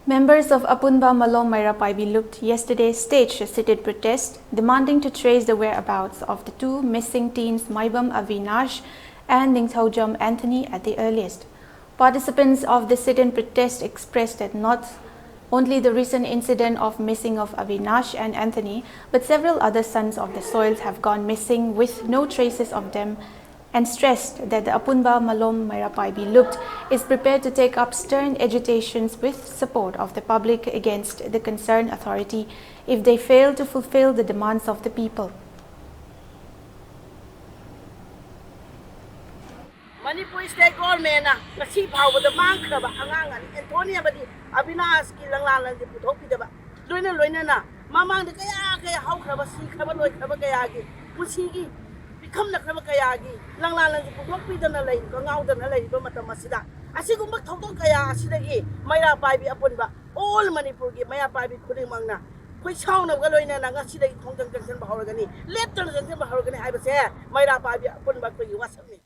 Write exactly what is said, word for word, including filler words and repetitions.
Members of Apunba Malom Meira Paibi Lup yesterday staged a sit-in protest demanding to trace the whereabouts of the two missing teens Maibam Avinash and Ningthaojam Anthony at the earliest. Participants of the sit-in protest expressed that not only the recent incident of missing of Avinash and Anthony, but several other sons of the soils have gone missing with no traces of them, and stressed that the Apunba Malom Meira Paibi Lup is prepared to take up stern agitations with support of the public against the concerned authority if they fail to fulfill the demands of the people. Manipur state ꯒꯣꯔꯃꯦꯟꯅ ꯉꯁꯤ ꯐꯥꯎꯕꯗ ꯃꯥꯡꯈ꯭ꯔꯕ ꯑꯉꯥꯡ ꯑꯅꯤ, Anthony ꯑꯃꯗꯤ ꯑꯕꯤꯅꯥꯁꯀꯤ ꯂꯪꯂꯥ ꯂꯪꯁꯤ ꯄꯨꯊꯣꯛꯄꯤꯗꯕ, ꯂꯣꯏꯅ ꯂꯣꯏꯅꯅ ꯃꯃꯥꯡꯗ ꯀꯌꯥ ꯀꯌꯥ ꯍꯧꯈ꯭ꯔꯕ, ꯁꯤꯈ꯭ꯔꯕ, ꯂꯣꯏꯈ꯭ꯔꯕ ꯀꯌꯥꯒꯤ ꯄꯨꯟꯁꯤꯒꯤ ꯄꯤꯈꯝꯅꯈ꯭ꯔꯕ ꯀꯌꯥꯒꯤ ꯂꯪꯂꯥ ꯂꯪꯁꯤ ꯄꯨꯊꯣꯛꯄꯤꯗꯅ ꯂꯩꯔꯤꯕ, ꯉꯥꯎꯗꯅ ꯂꯩꯔꯤꯕ ꯃꯇꯝ ꯑꯁꯤꯗ, ꯑꯁꯤꯒꯨꯝꯕ ꯊꯧꯗꯣꯛ ꯀꯌꯥ ꯑꯁꯤꯗꯒꯤ ꯃꯩꯔꯥ ꯄꯥꯏꯕꯤ ꯑꯄꯨꯟꯕ, ꯑꯣꯜ ꯃꯅꯤꯄꯨꯔꯒꯤ ꯃꯩꯔꯥ ꯄꯥꯏꯕꯤ ꯈꯨꯗꯤꯡꯃꯛꯅ ꯑꯩꯈꯣꯏ ꯁꯥꯎꯅꯕꯒ ꯂꯣꯏꯅꯅ ꯉꯁꯤꯗꯒꯤ ꯈꯣꯡꯖꯪ ꯆꯪꯁꯤꯟꯕ ꯍꯧꯔꯒꯅꯤ, ꯂꯦꯞꯇꯅ ꯆꯪꯁꯤꯟꯕ ꯍꯧꯔꯒꯅꯤ ꯍꯥꯏꯕꯁꯦ ꯃꯩꯔꯥ ꯄꯥꯏꯕꯤ ꯑꯄꯨꯟꯕ ꯑꯩꯈꯣꯏꯒꯤ ꯋꯥꯁꯛꯅꯤ꯫